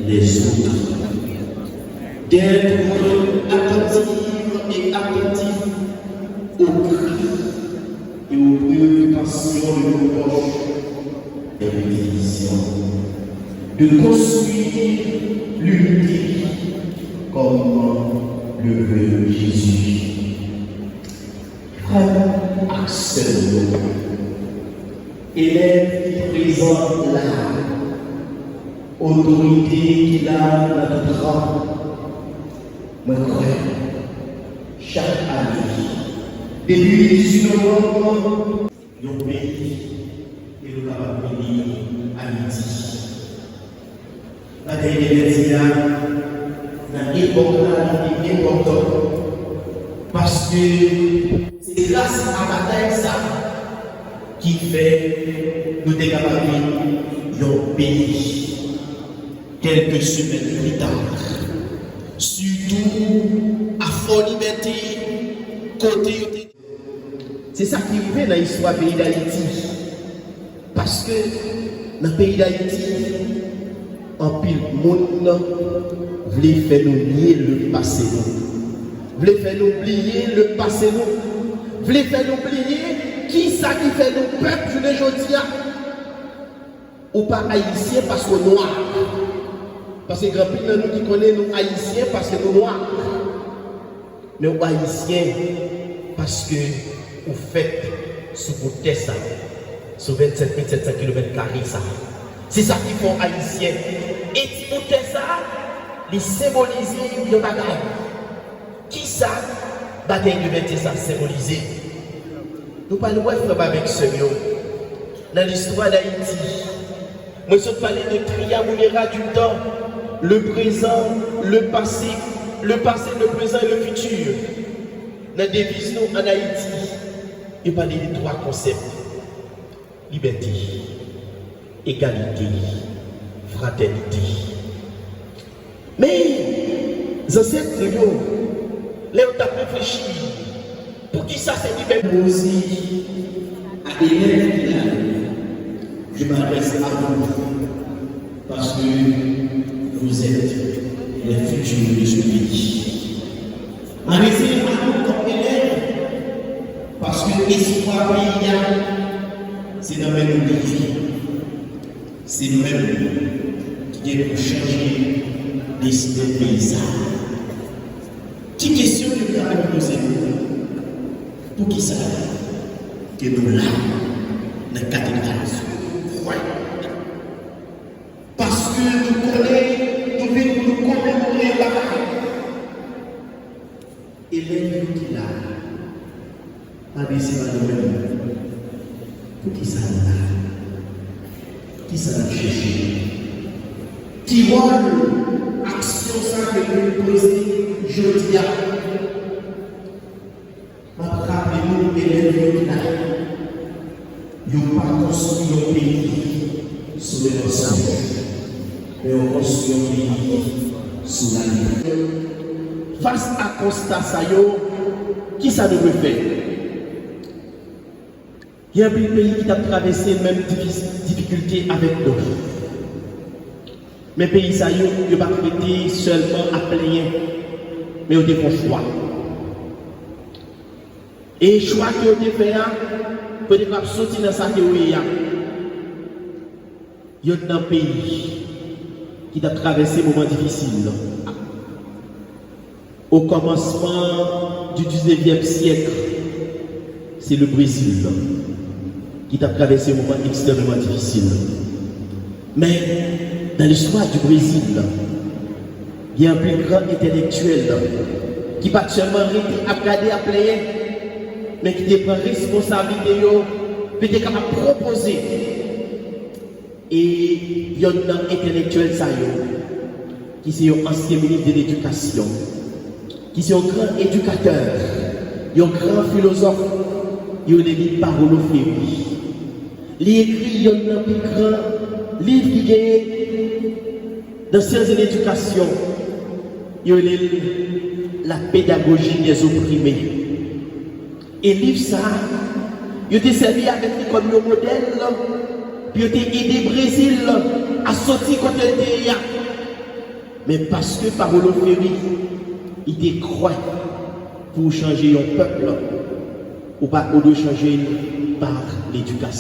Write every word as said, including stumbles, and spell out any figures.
les autres, d'être attentive et attentif aux cris et aux préoccupations de nos proches, les divisions, de construire l'unité comme le veut Jésus. Frè ak sè m yo, elèv ki prezan la, otorite ki la nan tout ran, mwen kwè, chak ane, depi dizuit novanm, yon peyi, e nou kapab beni Ayiti. Bagay de jodi a, nan epòk la, li enpòtan, paske se gras a batay sa ki fè nou te kapab gen yon peyi. Kèlke semèn pita, sitou a Fò Libète, kote yo te Se sa ki rive nan istwa peyi Dayiti. Paske nan peyi Dayiti, anpil moun vle fè nou nye lepase nou. Vle fè nou bliye lepase nou. Vle fè nou bliye kisa ki fè nou pèp jounen jodi a. Ou pa ayisyen paske w nwa. Paske gen anpil nan nou ki konnen nou ayisyen paske nou nwa. Men w ayisyen paske ou fèt sou bout tè sa, sou vennsenk mil sèt san kilomèt kare sa. Se sa ki fè w ayisyen. E ti bout tè sa, li senbolize yon bagay. Kisa batay de Vètyè sa senbolize? Nou pral wè, frè m avèk sè m yo, nan listwa Dayiti, mwen sot pale de triumvirat du temps, le présent, le passé, le passé, le présent et le futur. Nan deviz nou ann Ayiti, yo pale de twa konsèp: libète, egalite, fratènite. Men, zansèt nou yo, lè yo t ap reflechi, poukisa se li menm? Mwen osi, a elèv ki la yo, je m'adresse à vous, parce que vous êtes les futurs de ce pays. M adrese m a nou kòm elèv, paske espwa peyi a, se nan men nou li ye. Se nou menm ki gen pou chanje desten peyi sa a. Ki kesyon ke nou ta dwe poze nou? Poukisa ke nou la nan katedral sou kwè? Paske nou konnen nou vin pou nou komemore yon bagay. Elèv yo ki la a, pa bezwen pa nou menm. Poukisa nou la? Kisa n ap chèche? Ki wòl aksyon sa ke nou poze jodi a? M ap raple nou, elèv yo ki la, yo pa konstwi yon peyi sou de mansonj, men yo konstwi yon peyi sou lalite. Fas a konsta sa yo, kisa nou dwe fè? Gen anpil peyi ki t ap travèse menm difi-, difikilte avèk nou. Men peyi sa yo, yo pa t rete sèlman ap plenyen, men yo te fè yon chwa. E chwa ke yo te fè a, pou yo te kapab soti nan sa ke yo ye a. Yonn nan peyi ki t ap travèse moman difisil, o kòmansman di diznevyèm syèk, se le Brezil ki t ap travèse moman ekstrèmeman difisil. Men, nan listwa di Brezil, gen anpil gran entèlektyèl ki pa t sèlman rete ap gade ap plenyen, men ki te pran responsablite yo pou te kapab pwopoze. E yonn nan entèlektyèl sa yo, ki se yon ansyen minis de ledikasyon, ki se yon gran edikatè, yon gran filozòf, yo rele li Paulo Freire. Li ekri yonn nan pi gran liv ki genyen nan syans de ledikasyon, yo rele l La pédagogie des opprimés. E liv sa a, yo te sèvi avèk li kòm yon modèl pou yo te ede Brezil a soti kote l te ye a. Men paske Pawolo Ferri, li te kwè pou w chanje yon pèp, ou pa, ou dwe chanje l pa ledikasyon.